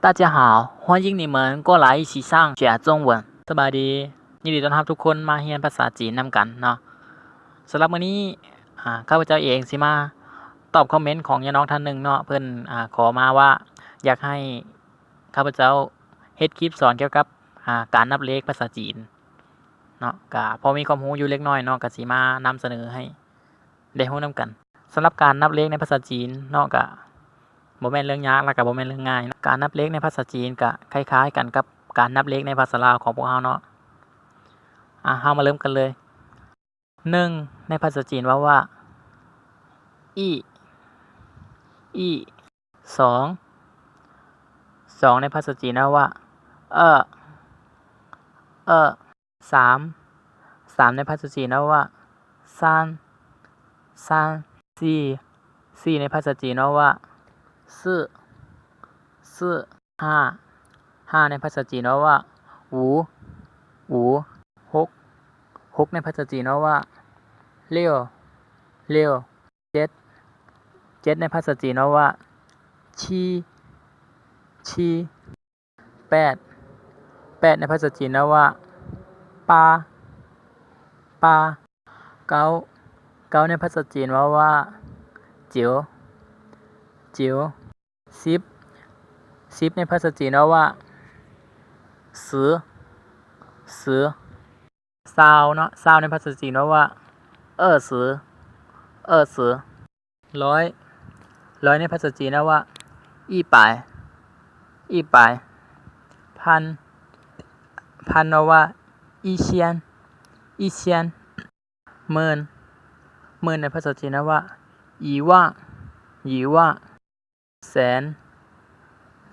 大家好，欢迎你们过来一起上学中文。 ສະບາຍດີ ຍິນດີຕ້ອນຮັບທຸກຄົນມາຮຽນພາສາຈີນນຳກັນເນາະ. ສຳລັບມື້ນີ້ ອາ ຂ້າພະເຈົ້າເອງຊິມາຕອບຄອມເມັນຂອງຍາຍນ້ອງທ່ານໜຶ່ງເນາະ. ເພິ່ນ ອາ ຂໍມາວ່າຢາກໃຫ້ຂ້າພະເຈົ້າເຮັດຄລິບສອນກ່ຽວກັບ ອາ ການນັບເລກພາສາຈີນເນາະ. ກະພໍມີຄວາມຮູ້ຢູ່ເລັກນ້ອຍເນາະ ກະຊິມານຳສະເໜີໃຫ້ ໄດ້ຮູ້ນຳກັນ. ສຳລັບການນັບເລກໃນພາສາຈີນເນາະ ກະບໍ່ແມ່ນເລື່ອງຍາກ ແລະ ກະບໍ່ແມ່ນເລື່ອງງ່າຍ. ການນັບເລກໃນພາສາຈີນກະຄ້າຍໆກັນກັບການນັບເລກໃນພາສາລາວຂອງພວກເຮົາເນາະ. ອາ ເຮົາມາເລີ່ມກັນເລີຍ. ໜຶ່ງ ໃນພາສາຈີນເວົ້າວ່າ ອີ່ ອີ່. ສອງ ສອງ ໃນພາສາຈີນເວົ້າວ່າ ເອີ ເອີ. ສາມ ສາມ ໃນພາສາຈີນເວົ້າວ່າ ຊານ ຊານ. ສີ່ ສີ່ ໃນພາສາຈີນເວົ້າວ່າ ຊື່ ຊື່. ຫ້າ ຫ້າ ໃນພາສາຈີນເວົ້າວ່າ ອູ ອູ. ຫົກ ຫົກ ໃນພາສາຈີນເວົ້າວ່າ ຫຼຽວ ຫຼຽວ. ເຈັດ ເຈັດ ໃນພາສາຈີນເວົ້າວ່າ ຊີ ຊີ. ແປດ ແປດ ໃນພາສາຈີນເວົ້າວ່າ ປາ ປາ. ເກົ້າ ເກົ້າ ໃນພາສາຈີນເວົ້າວ່າ ຈິວ ຈິວ. ສິບ ສິບ ໃນພາສາຈີນເວົ້າວ່າ ສິ ສິ. ຊາວເນາະ ຊາວ ໃນພາສາຈີນເວົ້າວ່າ ເອີຊື່ ເອີຊື່. ຮ້ອຍ ຮ້ອຍ ໃນພາສາຈີນເວົ້າວ່າ 一百 一百. ພັນ ພັນ ເວົ້າວ່າ 一千 一千. ໝື່ນ ໝື່ນ ໃນພາສາຈີນເວົ້າວ່າ 一万 一万. ແສນ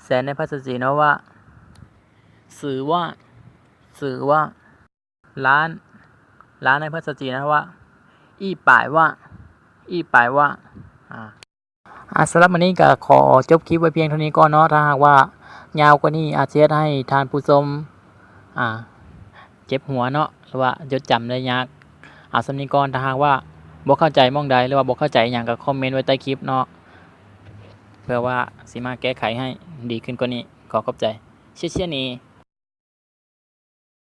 ແສນ ໃນພາສາຈີນເວົ້າວ່າ 十万 十万. ລ້ານ ລ້ານ ໃນພາສາຈີນເວົ້າວ່າ 一百万 一百万. ອາ ອາ ສຳລັບມື້ນີ້ກໍຂໍຈົບຄລິບໄວ້ພຽງເທົ່ານີ້ກ່ອນເນາະ. ຖ້າຫາກວ່າຍາວກວ່ານີ້ອາດຈະເຮັດໃຫ້ທ່ານຜູ້ຊົມ ອາ ເຈັບຫົວເນາະ ຫຼືວ່າຈົດຈຳໄດ້ຍາກ. ເອົາສ່ຳນີ້ກ່ອນ. ຖ້າຫາກວ່າບໍ່ເຂົ້າໃຈໝ່ອງໃດ ຫຼືວ່າບໍ່ເຂົ້າໃຈຫຍັງ ກໍຄອມເມັນໄວ້ໃຕ້ຄລິບເນາະ ເພື່ອວ່າຊິມາແກ້ໄຂໃຫ້ດີຂຶ້ນກວ່ານີ້. ຂໍຂອບໃຈ. 谢谢你.